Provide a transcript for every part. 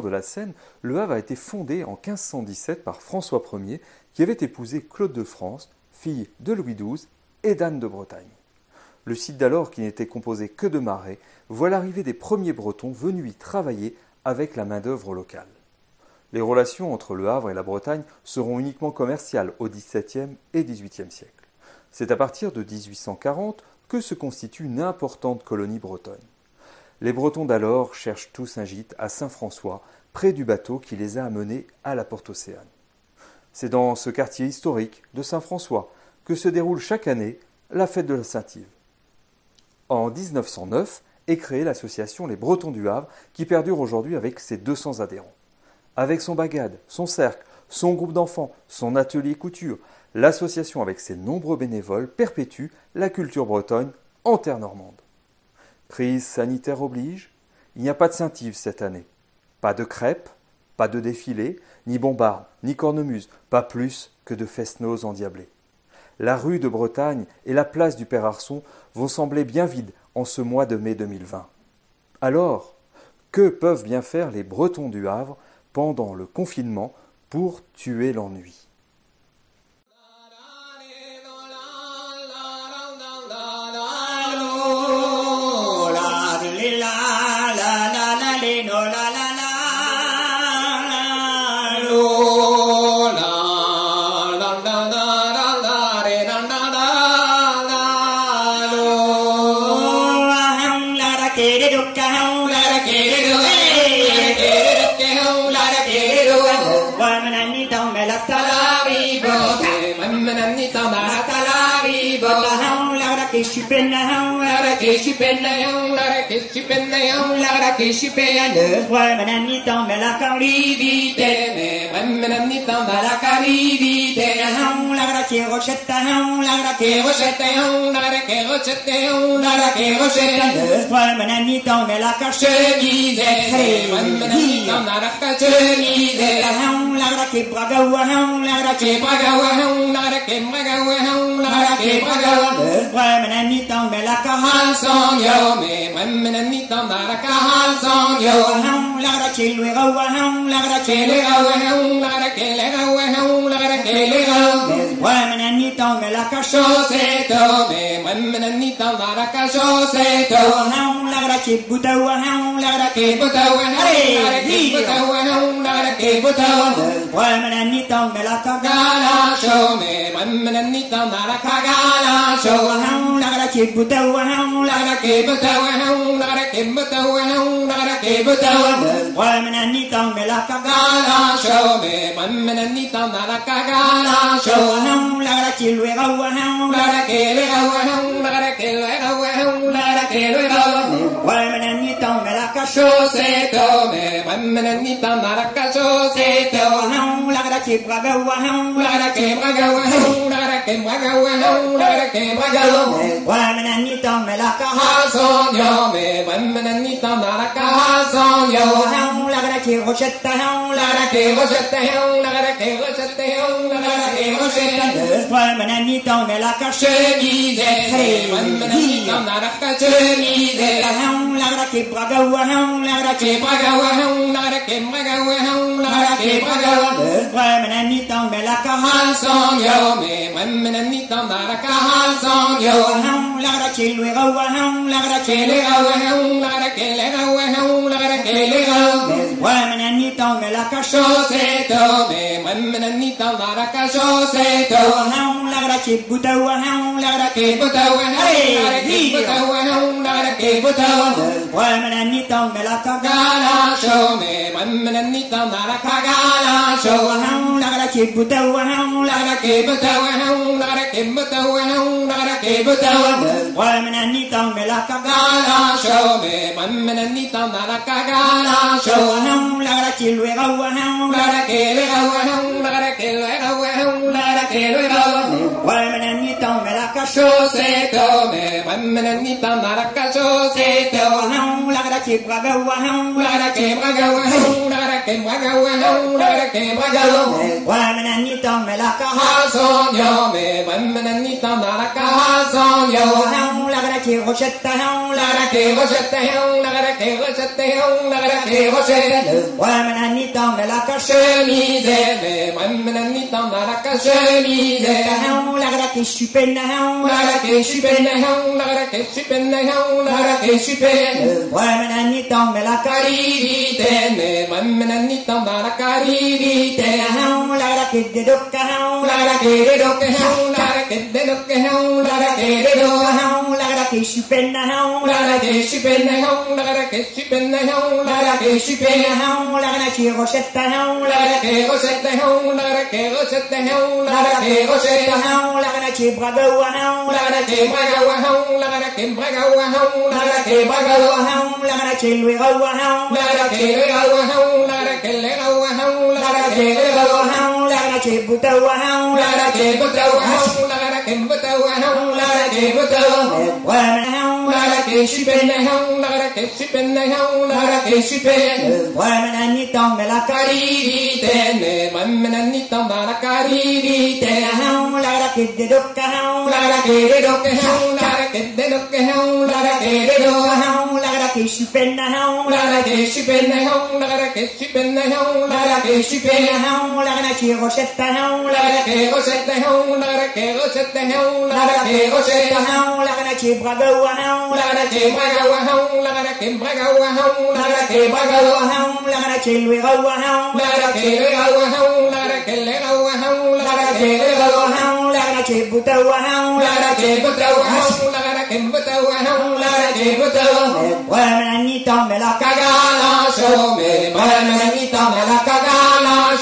l'embouchure de la Seine, Le Havre a été fondé en 1517 par François Ier, qui avait épousé Claude de France, fille de Louis XII et d'Anne de Bretagne. Le site d'alors, qui n'était composé que de marais, voit l'arrivée des premiers Bretons venus y travailler avec la main-d'œuvre locale. Les relations entre Le Havre et la Bretagne seront uniquement commerciales au XVIIe et XVIIIe siècle. C'est à partir de 1840 que se constitue une importante colonie bretonne. Les Bretons d'alors cherchent tous un gîte à Saint-François, près du bateau qui les a amenés à la porte Océane. C'est dans ce quartier historique de Saint-François que se déroule chaque année la fête de la Saint-Yves. En 1909 est créée l'association Les Bretons du Havre qui perdure aujourd'hui avec ses 200 adhérents. Avec son bagad, son cercle, son groupe d'enfants, son atelier couture, l'association avec ses nombreux bénévoles perpétue la culture bretonne en terre normande. Crise sanitaire oblige, il n'y a pas de Saint-Yves cette année. Pas de crêpes, pas de défilé, ni bombarde, ni cornemuse, pas plus que de fest-noz endiablées. La rue de Bretagne et la place du Père Arson vont sembler bien vides en ce mois de mai 2020. Alors, que peuvent bien faire les Bretons du Havre pendant le confinement pour tuer l'ennui?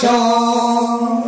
Show.